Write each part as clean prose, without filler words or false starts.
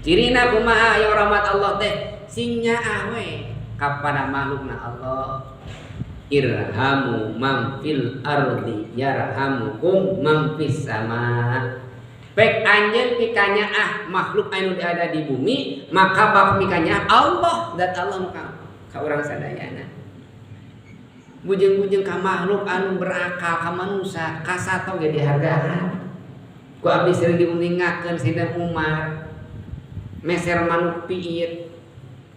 Cirina kumaha yang rahmat Allah teh sing nyaah we kapada makhlukna Allah. Irhamu man fil ardi yarhamukum man fis sama. Pek anjeun pikanyaah makhluk anu ada di bumi maka bak mikanyaah Allah dat Allah nu ka urang sadayana. Bujeng-bujeng ka makhluk anu berakal ka manusia kasato ge dihargaan. Ku abdi sering diuningakeun Sayyidina Umar meser manuk piit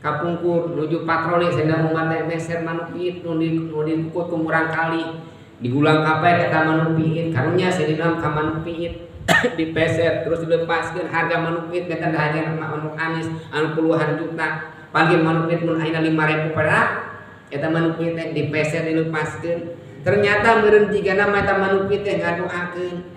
kapungkur nuju patroli Sayyidina Umar teh meser manuk piit nu dikukut ku murang kali digulang kapae eta manuk piit karunya Sayyidina ka manuk piit dipeser terus dilepaskeun harga manuk piit beten hajar manuk anis anu puluhan juta panggil manuk piit mun ayeuna 5.000 perak eta manuk piit teh dipeser dilepaskeun ternyata meureun jigana mah eta manuk piit teh ngadoakeun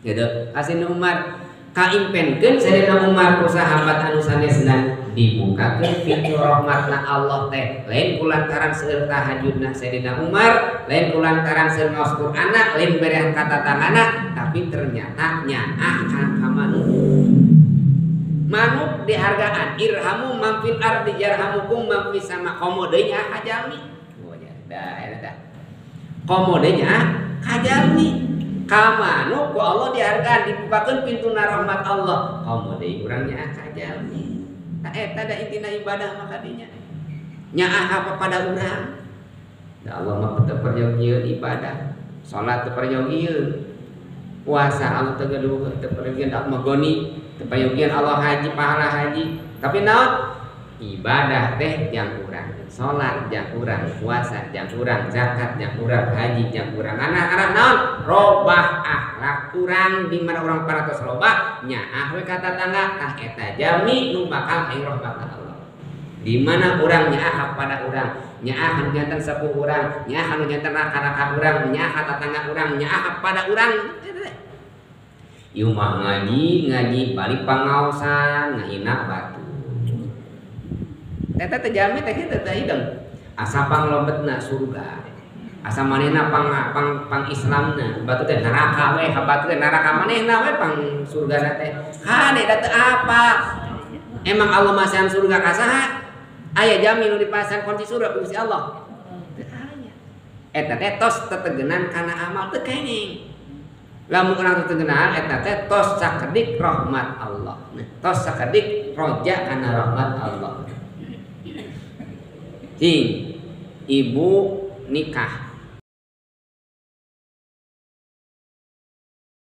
gitu Sayyidina Umar kaimpenkeun Sayyidina Umar ku sahabat anu sanesna dibukakeun pintu rahmatna Allah teh lain kulantaran seueur tahajudna Sayyidina Umar lain kulantaran seueur ngaos Qur'anna lain berehan ka tatangana tapi ternyata nyaah ka manuk. Manuk dihargaan irhamu man fil ardi yarhamukum man fis sama komo deui nyaah ka jalmi. Oh nya da eta komo deui nyaah ka jalmi. Ka manuk ku Allah dihargaan dibukakeun pintuna rahmat Allah komo deui urang nyaah ka jalmi. Tah eta da intina ibadah mah kadinya nyaah apa pada urang. Da Allah mah teu perjogieun ibadah salat teu perjogieun puasa Allah teu gaduh teu perjogieun Allah mah goni teu perjogieun Allah haji pahala haji tapi naon ibadah teh jang urang salat jang urang puasa jang urang zakat jang urang haji jang urang anak-anak naon robah akhlak urang di mana urang paratos robah nyaah we ka tatangga tah eta jalmi nu bakal hayang rahmat Allah di mana urang nyaah kepada urang nyaah anu janten sepuh urang nyaah anu janten raka-raka urang nyaah ka tatangga urang nyaah kepada urang. Ieu mah ngaji ngaji balik pangaosan ngahina batu eta teh jalmi teh kitu teh hidung asa panglobetna surga asa manehna pang Islamna batu teh neraka we ka batu teh neraka manehna we pang surgana teh kade da teu apa emang Allah masihan surga ka saha aya jalmi nu dipasihan kunci surga ku Gusti Allah teu aya eta teh tos tetegenan kana amal teu kenging lamun urang tetegenan eta teh tos sakedik rahmat Allah tos sakedik roja kana rahmat Allah. Cing, ibu nikah